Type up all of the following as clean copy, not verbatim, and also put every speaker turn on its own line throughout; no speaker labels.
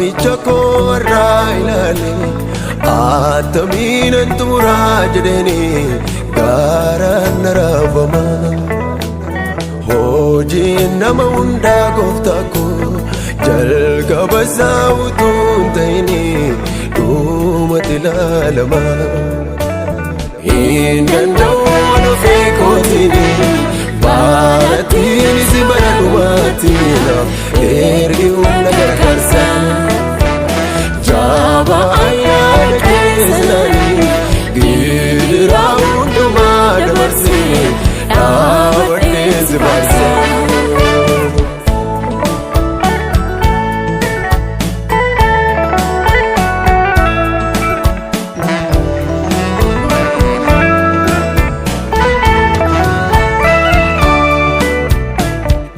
Waamicha koo irraa ilaale attamiinan xumuraa jedheeni gaaraan na raafama. Hojiin nama hundaa gooftaa koo jalqaba isaa utuu hin ta'in dhumatti ilaalama. Hin danda'u ofii kootiin barattiin si bara dhumaatiin ergi humna gargaarsa. Jaba ayyaana keessanii gidiraa hundumaa dabarsee dhaabadhee si baasa.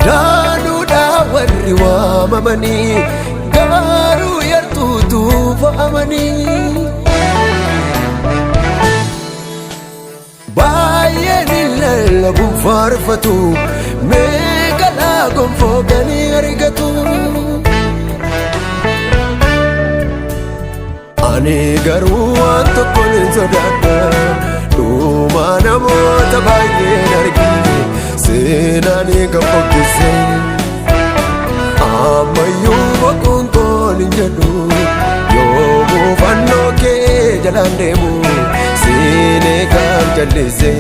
Daanuudhaa warri waamamanii garuu yartuutu fo'amanii. Baay'een hin lallabuun faarfatu meeqalaa gonfoo ganii argatu. Ani garuu waan tokkoon hin sodaadha dhuma namoota baay'een argine seenaan kan fokkise. Ammayyuu boquun koon hin jedhu yoomuu fannoo kee jalaan deemu siinee kan jallise.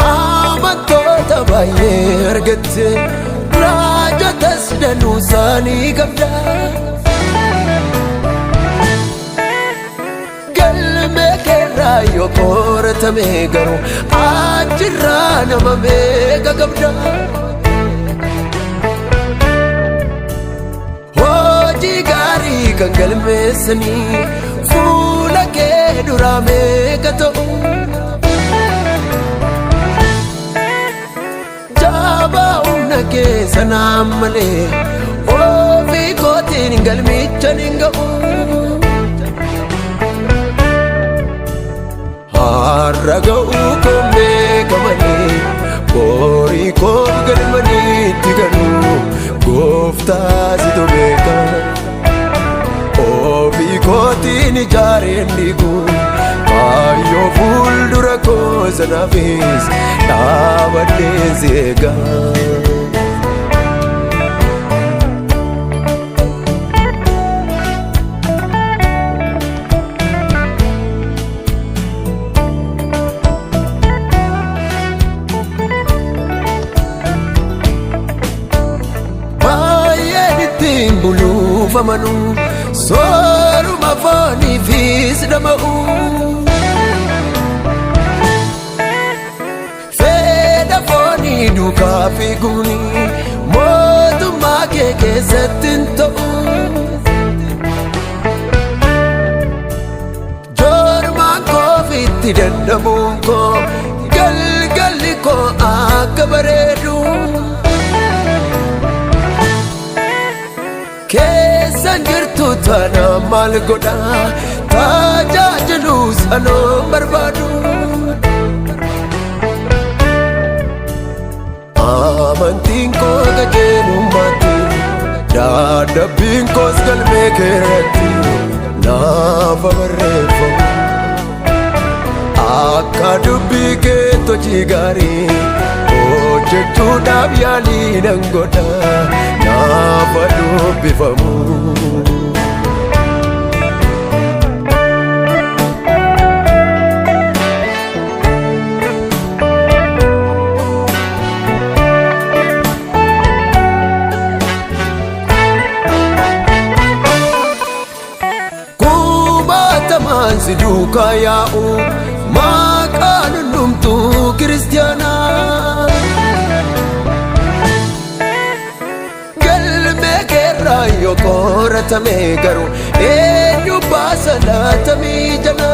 Amantoota baay'ee argatte raajotas danuu isaanii qabda. Galmee keerraa yoo qoratame garuu achirraa nama meeqa qabda. Hojii gaarii kan galmeessanii fuula kee duraa meeqa ta'u. Jabaa humna kee sanaan malee ofii kootiin galmicha hin ga'u. Har'a ga'uu koo beeka malee borii koo galmanii itti galu gooftaa situ beeka. Ofii kootiin ijaareen diigu kaayyoo fuuldura koo sanaafis dhaabadhee si eega. Baay'een ittiin buluufamanu sooruma fooniifis dhama'u. Fedha foonii duukaa fiiguuni mootummaa kee keessatti hin ta'u. Joormaan koofitti dadhabuun koo galgalli koo akka bareedu. Keessan jirtu tana maal godha tajaajilu sanoo barbaadu. Amantiin koo qajeelummaatti dadhabbiin koos galmee keerratti naafa barreeffamu. Akka dubbii keetti hojii gaarii hojjechuudhaaf yaalii nan godha naafa dubbifamu. Kumaatamaan si duukaa yaa'u maqaan hundumtuu kiristiyaanaa. Galmee keerraa yoo qoratame garuu eenyu baasa laatamii jala.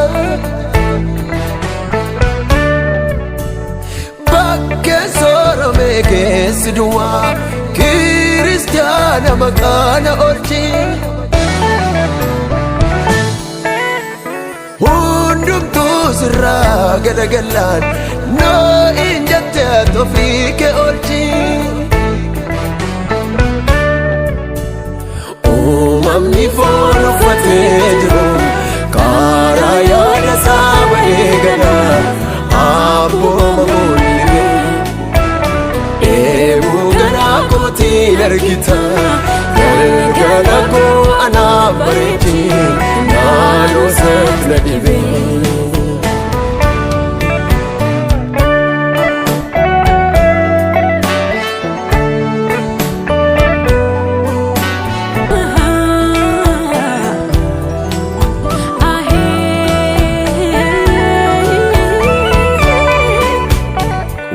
Bakkee soorame keessi duwwaa kiristiyaana. Nama kana oolchi. Hundumtuu sirraa galagalaan noo'in jettee ati ofii kee oolchi. Uumamni foon uffatee jiru karaa yaada isaa bahee gala abbooma mul'ise. Dheebuu garaa kootiin argita galgala koo anaaf bareechi naannoo isaatti na dhibee.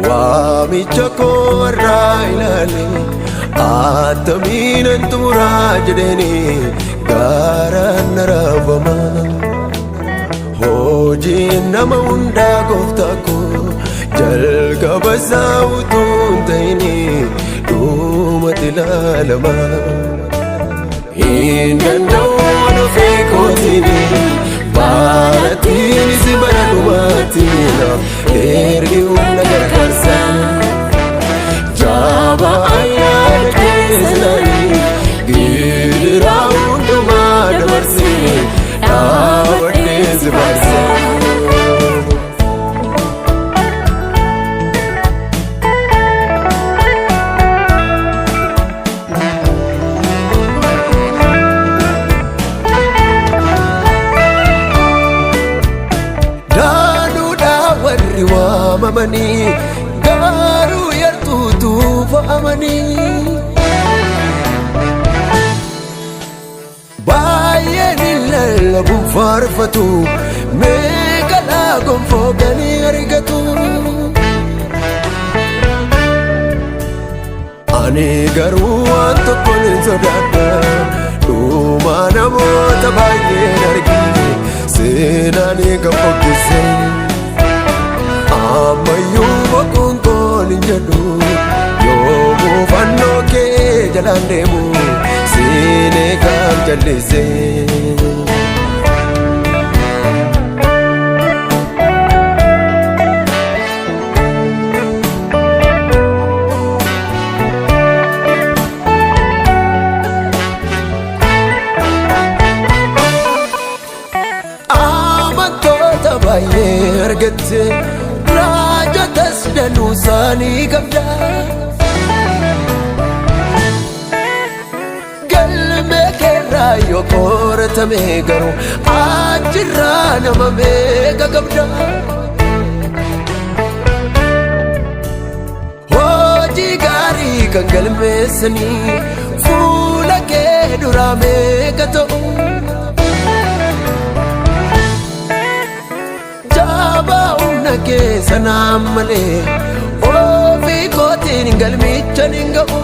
Waamicha koo irraa ilaale attamiinan xumuraa jedheeni gaaraan na raafama. Hojiin nama hundaa gooftaa koo jalqaba isaa utuu hin ta'in dhumatti ilaalama. Hin danda'u ofii kootiin barattiinis bara dhumaatti naaf ergi humna gargaarsa. Jabaa ayyaana keessanii gidiraa hundumaa dabarsee dhaabadhee si baasa. Daanuudhaa warri waamamanii garuu yartuutu fo'amanii. Baay'een hin lallabu faarfatu meeqalaa gonfoo ganii argatu. Ani garuu waan tokkoon hin sodaadha dhuma namoota baay'een argine seenaan kan fokkise. Ammayyuu boquun koon hin jedhu yoomuu fannoo kee jalaan deemu siinee kan jallise. Amantoota baay'ee argatte raajotas danuu isaanii qabda. Galmee keerraa yoo qoratame garuu achirraa nama meeqa qabda. Hojii gaarii kan galmeessanii fuula kee duraa meeqa ta'u. Jabaa humna kee sanaan malee ofii kootiin galmicha hin ga'u.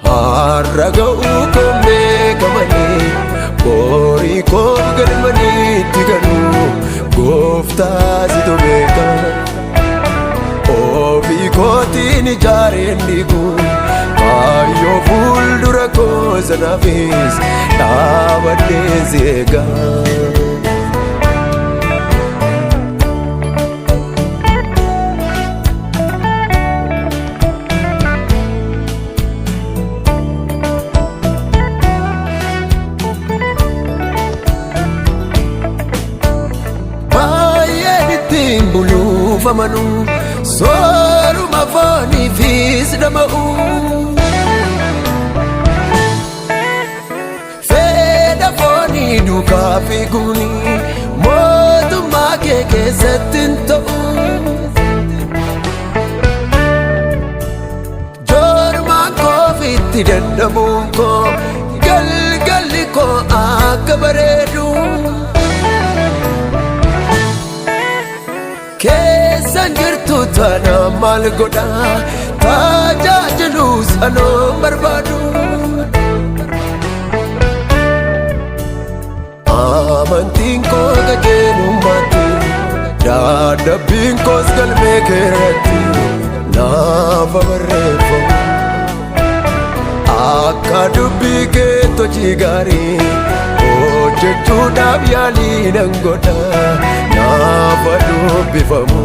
Har'a ga'uu koo beekamanii borii koo galmanii itti galu gooftaa situ beeka. Ofii kootiin ijaareen diigu kaayyoo fuuldura koo sanaafis dhaabadhee si eega. Baay'een ittiin buluufamanu sooruma fooniifis dhama'u. Fedha foonii duukaa fiiguuni mootummaa kee keessatti hin ta'u. Joormaan koofitti dadhabuun koo galgalli koo akka bareedu. Keessan jirtu tana maal godha tajaajilus anoon barbaadu. Amantiin koo qajeelummaatti dadhabbiin koos galmee keerratti. Naaf barreeffamu. Akka dubbii keetti hojii gaarii hojjechuudhaaf yaalii nan godha, naaf dubbifamu.